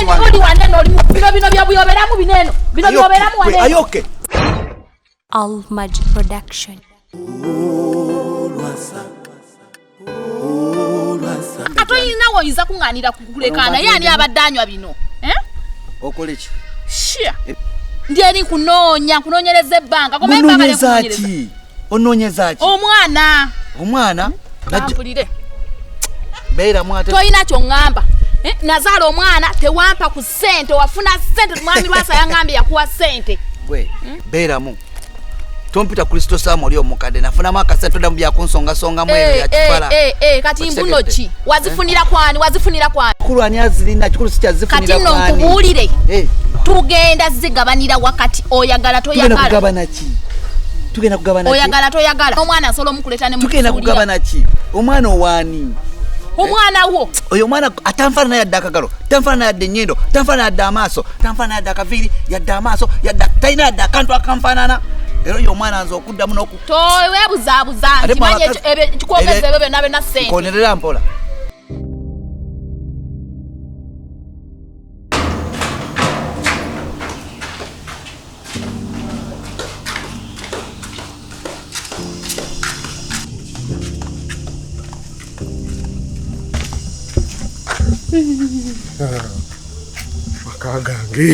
Oli wanene oli bino bino byoberamu bino eno bino byoberamu wanene. Ayoke. Al Magic Production. Ate olina woyinza kuŋŋaanira kulekaana ye ani abadde anywa bino? Eh? Okola ki? Shia. Ndi eri nkunoonya nkunoonyereza ebbanga. Koma ebbanga Munoonyeza lyenkunoonyereza. ki? Onoonyeza ki? Omwana. Omwana? Kampulire. Beeramu ate. Tolina ky'oŋŋamba. Eh, nazaala omwana tewampa ku ssente wafuna ssente mwami Lwasa yaŋŋambye yakuwa ssente. Gwe beeramu. Tompita Kristo Sam oli omukadde nafunamu akasente toddamu byakunsongasongamu ebyo Eh, bya kifala. eh, eh, kati mbuno Okitegedde? ki wazifunira kwani wazifunira kwani Kikulu ani azirina kikulu si kati kyazifunira nno kwani. nkubuulire Eh, tugenda zigabanira wakati oyagala tugenda toyagala kugabana ki? Tugenda kugabana ki? oyagala toyagala omwana asobola omukuleta ne Tugenda mukusuulira. kugabana ki? Omwana owaani? Omwana wo Oyo omwana atanfaanana yadde akagalo, tanfaanana yadde ennyindo, tanfaanana yadde amaaso, tanfaanana yadde akaviiri, yadde amaaso, yadde talina yadde akantu akanfaanana. Era oyo omwana nze okuddamu n'oku toweebuzaabuza Ate nti manya mwabakazi- ekikwogeza Ebe- ebyo byonna byonna ssente nkonerera mpola. Maka gange.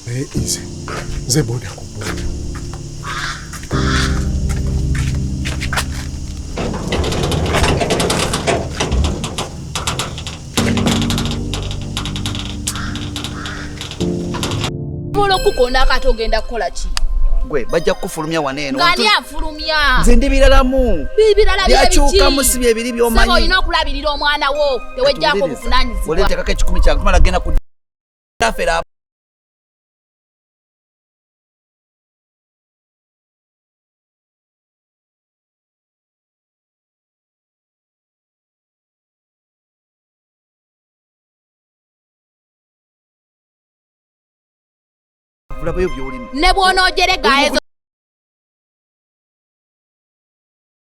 Naye nze nze boda ku boda. Osobola okukonda akati ogenda kukola ki? Gwe bajja kukufulumya wano eno. Ng'ani anfulumya? Nze ndi biralamu. Bibirala bye biki? Byakyukamu si bye biri by'omanyi. Ssebo olina okulabirira omwana wo tewejjaako buvunaanyizibwa. Oleetekako ekikumi kyange tumala genda ku dafera. Ulabayo by'olimu. Ne bw'onoojerega ezo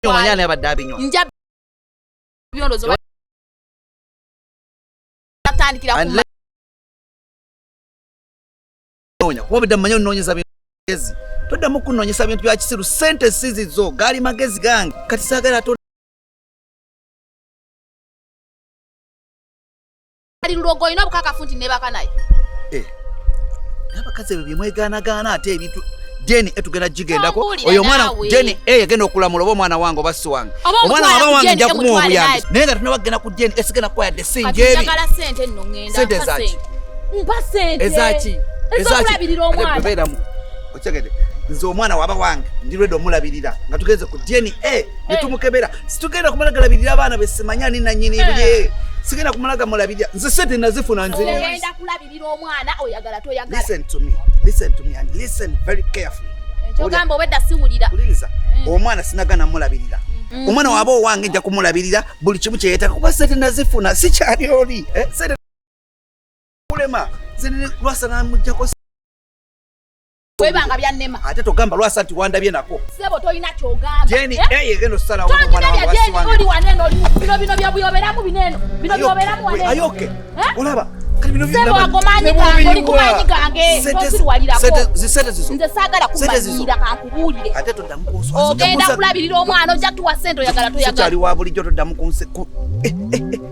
Omanyi ani abadde abinywa? Nja byondozo batandikira ku And noonya kuba obadde mmanyi onoonyeza bintu magezi toddamu kunnoonyesa bintu bya kisiru ssente si zizo gaali magezi gange kati saagala ate Ali lulogo olina obukakafu nti neebaka naye. Eh, naye abakazi ebyo bye mwegaanagaana ate ebintu DNA tugenda gigendako. Tombuulira Oyo omwana naawe. DNA yagenda okulamula oba omwana wange oba si wange. Oba Omwana omutwala waba ku wange DNA nja kumuwa mutwale obuyambi. naye. Naye nga tunaba kugenda ku DNA sigenda kuwa yadde Kati singa ebi. njagala ssente nno ŋŋenda. Ssente Mpa ezaki? ssente. Mpa ssente. Ezaki? Ez'okulabirira omwana. Beeramu. Okitegedde? Nze omwana waba wange ndi ready omulabirira nga tugenze ku DNA ne tumukebera. Situgenda kumala galabirira abaana be simanya ani nannyini bye. Sigenda kumala gamulabirira. Nze ssente nazifuna nze. Ogenda kulabirira omwana oyagala toyagala. Listen to me. Listen to me and listen very carefully. Ky'ogamba obwedda siwulira. Wuliriza. Omwana sinagana mulabirira. Omwana waba owange nja kumulabirira buli kimu kye yeetaaga kuba ssente nazifuna sikyali oli. Eh, ssente kulema. Nze Lwasa namuggyako Webanga byannema. Ate togamba Lwasa nti wandabye nako. Ssebo tolina ky'ogamba. DNA Eh? egenda okusalawo oba omwana Tonjira wange bya oba si DNA wange. oli wanene oli bino bino bya byoberamu bino eno bino byoberamu wanene. Ayoke. Eh? Olaba. Kati bino Ssebo ago maanyi gange oli ku maanyi gange tosiruwalirako. Sente zizo. Nze saagala Sente zizo. kumanyiira kankubuulire. Ate toddamu kunswaza. Ogenda kulabirira omwana ojja tuwa ssente oyagala Sikyali toyagala. wa bulijjo toddamu kunse.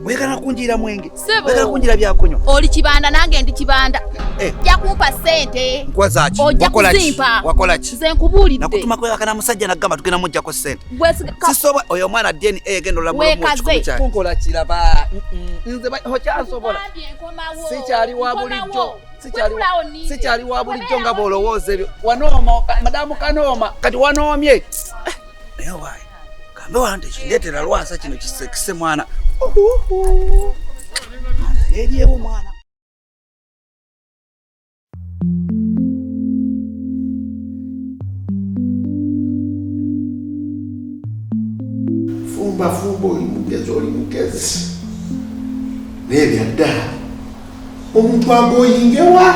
Oyagala kunjiira mwenge. Ssebo. Oyagala kunjiira byakunywa. Oli kibanda nange ndi kibanda. Eh. Ojja kumpa ssente. Nkwaza ki? Ojja Wakola ki? kuzimpa. Wakola ki? Nze nkubuulidde. Nakutuma kwebaka na musajja nagamba tugenda muggyako ssente. Gwesiga- Sisobola oyo omwana DNA egenda olamula Weekaze. ekikumi kyange. Kunkola kiraba. Nze okyansobola. Nkugambye nkomawo. Sikyali wa Nkomawo. bulijjo. Wetulaawo nninde. Sikyali wa bulijjo nga bw'olowooza ebyo. Wanooma madamu kanooma kati wanoomye. Naye waayi kambe wano tekindeetera Lwasa kino kisekise mwana. Uhuhu. Eryewo mwana. Fumba fumba oli mugezi oli mugezi. Naye bya ddala omuntu agoyingewa.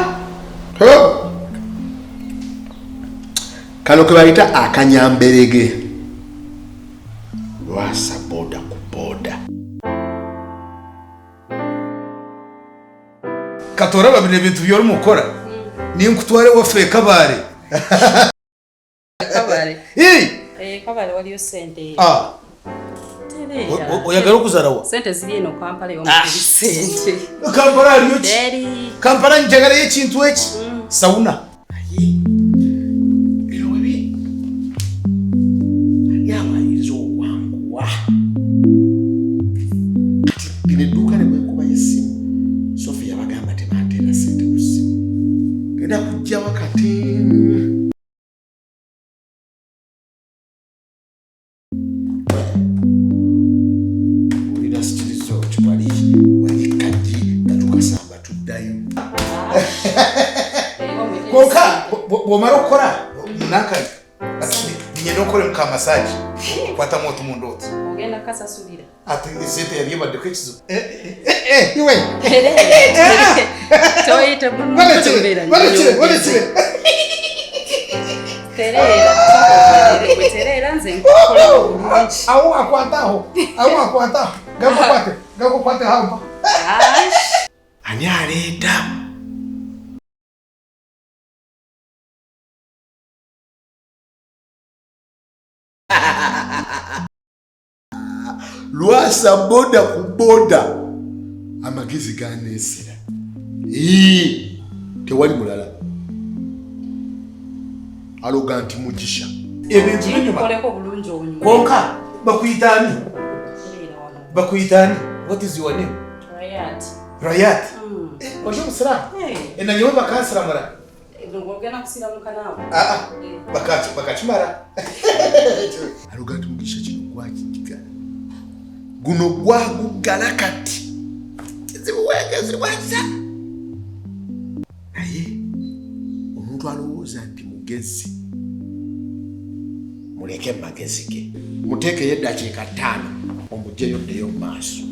Kano ke bayita akanyamberege. Lwasa boda ku boda. Katora bino ebintu by'orimu kukora. Ninkutware waffe Kabale. Kabale. Eh! Kabale waliyo sente. Ah. Oyagala okuzala wa? Sente ziri eno Kampala y'omu sente. Kampala aliyo ki? Kampala njagalayo ekintu eki. Sauna. Bino webi. Yabayiriza okwanguwa. Kati lino edduuka ne bwenkubayo essimu. Sophie yabagamba tebanteera ssente ku ssimu. Genda kujja wakati. Olina sikirizo wali wali kajji nga tukasamba tuddayo. Konka bw'omala okukola munakali ninyenda okukora muka massage okwatamu otumundu oti. Ogenda kasasulira. Ate esente yali ebaddeko ekizibu. Iwe. Toyite Balekire. Tereera, tereera nze nkukola bulungi. Awo akwataho. Awo akwataho. Gakukwate hamba. Ani aleeta? Lwasa boda ku boda. Amagezi ganeesera. Tewali mulala. Aloga nti Mugisha. Ebintu binyuma. Nkoleko bulungi onyuma. Konka bakuyita ani? Bakuyita ani? What is your name? Rayat. Rayat. Oje musiramu? Ena nyowe bakansiramura. Ogenda kusiramuka naawe. Bakakimara. Aloga nti Mugisha kino gwakigala. Guno gwagugala kati. Zibuwegezibwasa. Naye omuntu alowooza nti mugezi. Muleke magezi ge. Muteekeyo eddakiika 5 omugyeyo ddeyo mu maaso.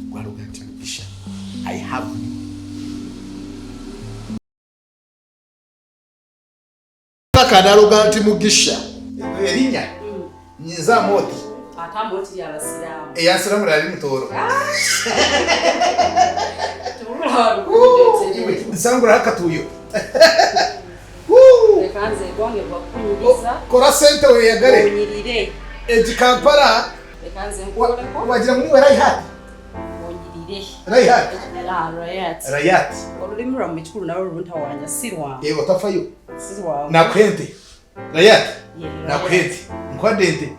Gwaloga nti Mugisha, I have you. Paka naloga nti Mugisha. Erinnya nyinza moti. Ate amoti y'abasiraamu. Eyansiramu yali mutooro. Nsangura akatuuyo. Leka nze gwange gwakunyiriza. Kora sente weyagale. Onyirire. Egi Kampala. Leka nze nkukoleko. Wagira muri we Rayat. Onyirire. Rayat. Rayat. Rayat. Olulimi lwammwe ekikulu nalwo luntawanya si lwangu. Otafayo. Si lwangu. Nakwente. Rayat. Nakwente. Nkwadde ente.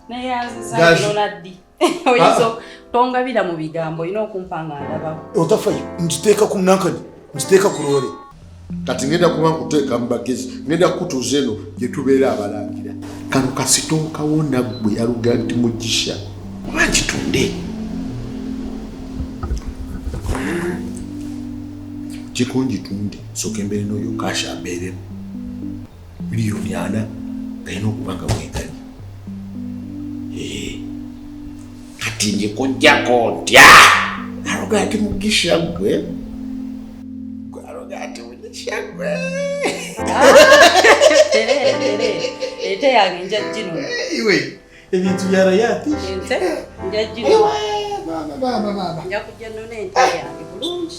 Naye nziza nona ddi. Oyinza tongabira mu bigambo olina okumpa nga ndabawo. Otafayo. Nkiteeka ku munankani. Nkiteeka ku loole. Kati ngenda kuba nkuteeka mu bagezi, ngenda kukutuuza eno gye tubeera abalangira. Kano kasitookawo naggwe aluga nti Mugisha. Oba nkitunde. Kiko ngitunde, nsooke mbeere n'oyo kaasha ambeeremu. 4,000,000 galina okuba nga bwegali. Kati ngikuggyako ntya? Aluga nti Mugisha ggwe. Ente yange nja ginona. Iwe ebintu bya Rayat. Ente nja ginona. Mama. Nja kujja nnona ente yange bulungi.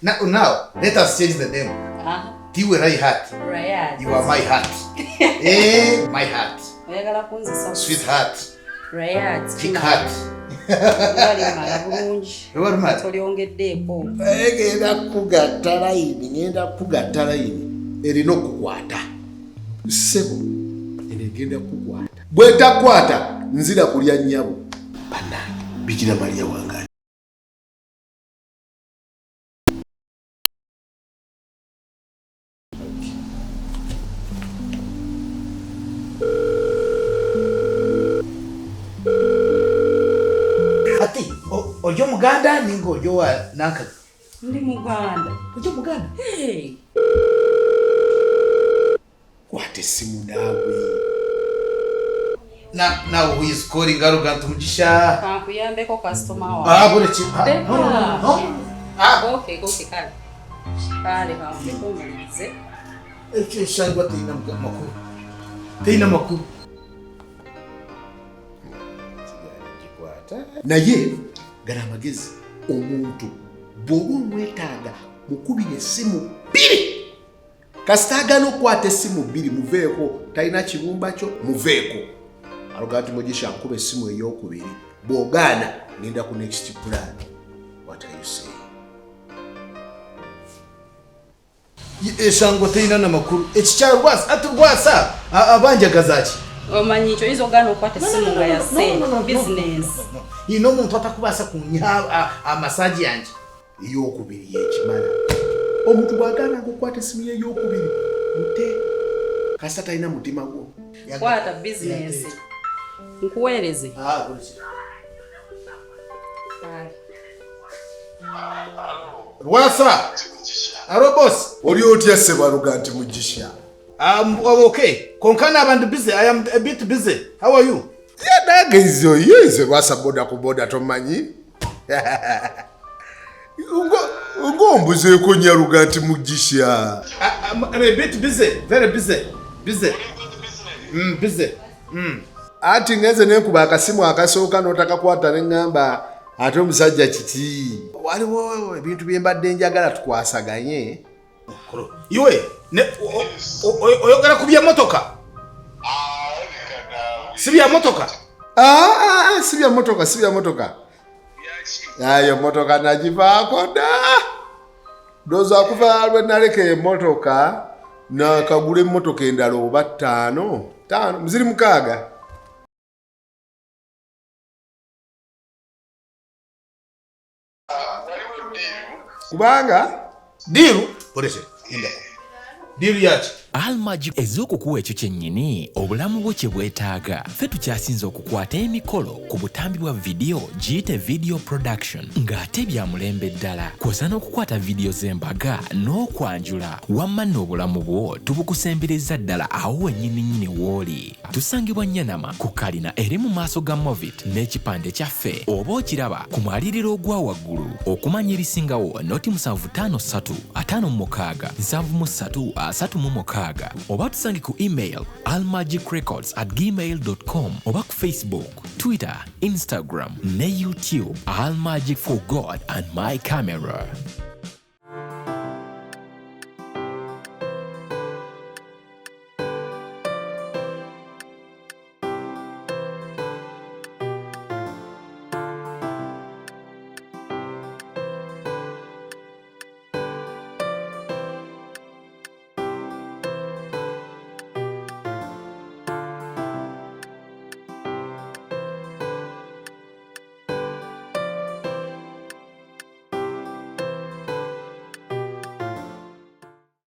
Now let us change the name. Tiwe Rayat. Rayat. You are my heart. My heart. Oyagala kunzisa. Sweet heart. Rayat. Thick heart. Walimala bulungi. Walimala. Tolyongeddeeko. Ngenda kugatta layini, ngenda kugatta layini erina okukwata. Ssebo, eno egenda kukwata. Bw'etakwata nzira kulya nnyabo. Bannange, Bikira Maria wange. Ati, oli Omuganda ninga oli owa Nankani? Ndi Muganda. Oli Omuganda? Hey. Kwata essimu naawe. Now who is calling Arrogant Mugisha? Kankuyambeko customer wange. Bule ki? No. Okay, kale. Kale kankuyambeko mmalirize. Ekyo eshangwa terina makulu. Terina makulu. Naye gano amagezi omuntu bw'oba omwetaaga Mukubire essimu bbiri. Kasita agaana okukwata essimu bbiri muveeko, talina kibumba kyo muveeko. Aluga nti Mugisha nkuba essimu ey'okubiri. Bw'ogaana ngenda ku next plan. What are you saying? Eshango terina namakuru ekikyalo Rwasa ati Rwasa abanjagaza ki? Omanyi ekyo oyinza okugaana okukwata essimu nga ya ssente bizinensi. Ina omuntu atakubaasa kunyiha amasaagi yange. Ey'okubiri yekimala. Omuntu bw'agaana okukwata essimu ye ey'okubiri mute kasita talina mutima gwo. Kwata bizinensi nkuweereze. Rwasa aro boss. Oli otya Ssebaluga nti Mugisha? Okay. Konkana abantu busy. I am a bit busy. How are you? Nange nze Rwasa boda ku boda tomanyi. Ng'ombuzeeko Nyaruga nti Mugisha. I'm a bit busy. Very busy. Busy. Busy. Ati ngenze nenkuba akasimu akasooka n'otakakwata ne ŋŋamba ate omusajja kiki? Waliwo ebintu bye mbadde njagala tukwasaganye. Iwe oyogera ku bya motoka? Si bya motoka? Si bya motoka, si bya motoka. Ayo motoka nagivaako dda. Ndowooza okuva lwe naleka emmotoka nakagula emmotoka endala oba ttaano, ziri 6. Kubanga diru polese indako diru yaki Almajid ez'okukuwa ekyo kyennyini obulamu bwo kye bwetaaga. Ffe tukyasinze okukwata emikolo ku butambi bwa vidiyo giyite video production ng'ate bya mulembe ddala. Kwosa n'okukwata vidiyo z'embaga n'okwanjula. Wamma nno obulamu bwo tubukusembereza ddala awo wennyini nnyini w'oli. Tusangibwa Nyanama ku kalina eri mu maaso ga Movit n'ekipande kyaffe oba okiraba ku mwaliriro ogwa waggulu. Okumanya ebisingawo noti 753 56 73 36 oba tusange ku email almagicrecords@gmail.com oba ku Facebook, Twitter, Instagram ne YouTube. Almagic for God and my camera.